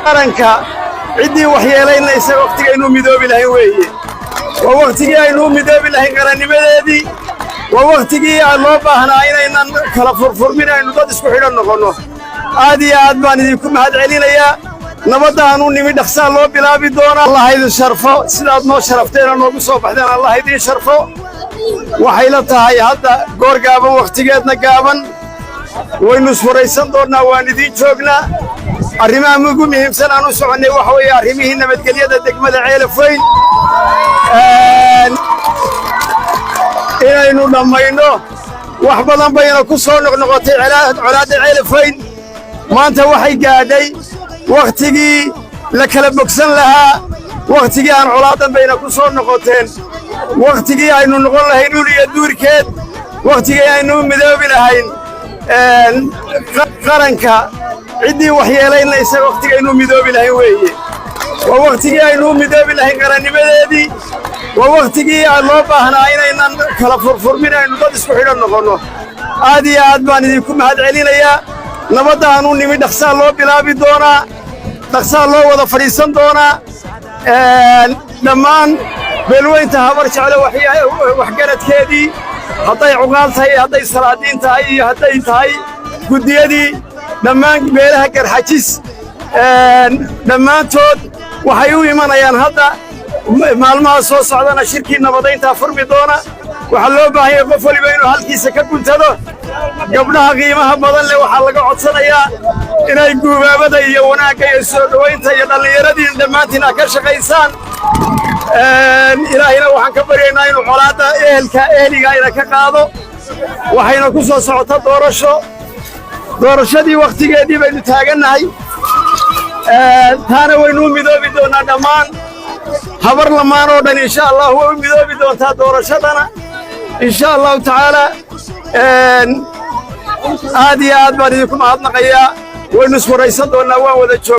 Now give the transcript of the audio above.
Qaranka ciddii waxyeelaynaysa wakhtigaynu midoobi lahayn weeye. Waa wakhtigii aynu u midoobi lahayn qarannimadeedii. Waa wakhtigii loo baahnaa inaynan kala furfurmin, aynu dad isku xidhan noqonno. Aad iyo aad baan idinku mahad celinayaa. Nabadda aanu nimi dhaqsaa loo bilaabi doonaa. Allah idin sharfo. Sidaad noo sharafteen oo noogu soo baxdeen, Allah idiin sharfo. Waxay la tahay hadda goor gaaban, wakhtigeedna gaaban, waynu iswaraysan doonnaa. Waan idiin joognaa. Arrimaha ugu muhiimsan aan u soconnay waxa weeye arrimihii nabadgelyada degmada Ceelafweyn inaynu dhammayno. Wax badan bayna ku soo noqnoqotay colaadda Ceelafweyn. Maanta waxay gaadhay wakhtigii la kala bogsan lahaa, wakhtigii aan colaaddan bayna ku soo noqoteen, wakhtigii aynu noqon lahayn ul iyo duurkeed, wakhtigii aynu u midoobi lahayn. Qaranka ciddii waxyeelaynaysa wakhtigaynu u midoobi lahayn weeye. Waa wakhtigii aynu u midoobi lahayn qarannimadeedii. Waa wakhtigii loo baahnaa inaynan kala furfurmin, aynu dad isku xidhan noqonno. Aad iyo aad baan idinku mahad celinayaa. Nabadda aanu nimi dhaqsaa loo bilaabi doonaa, dhaqsaa loo wada fadhiisan doonaa. Dhammaan beelweynta Habar Jecle waxgaradkeedii, hadday cuqaal tahay, hadday salaadiin tahay iyo hadday tahay guddiyadii, dhammaan beelaha Garxajis dhammaantood waxay u imanayaan hadda maalmaha soo socdana shirkii nabadayntaa furmi doona. Waxaa loo baahan yahay qof waliba inuu halkiisa ka guntado. Gabdhaha qiimaha badan leh waxaa laga codsanayaa inay guubaabada iyo wanaagga iyo soo dhowaynta iyo dhallinyaradiin dhammaantiin aad ka shaqaysaan. Ilaahayna waxaan ka baryaynaa inuu colaadda ehelka ehliga ina ka qaado. Waxayna ku soo socota doorasho. Doorashadii wakhtigeedii baynu taagannahay. Taana waynu u midoobi doonnaa. Dhammaan Habar lamaan oo dhan, insha Allah, way u midoobi doontaa doorashadana, insha Allahu tacaala. Aad iyo aad baan idinku mahadnaqayaa. Waynu iswaraysan doonnaa, waan wada joog.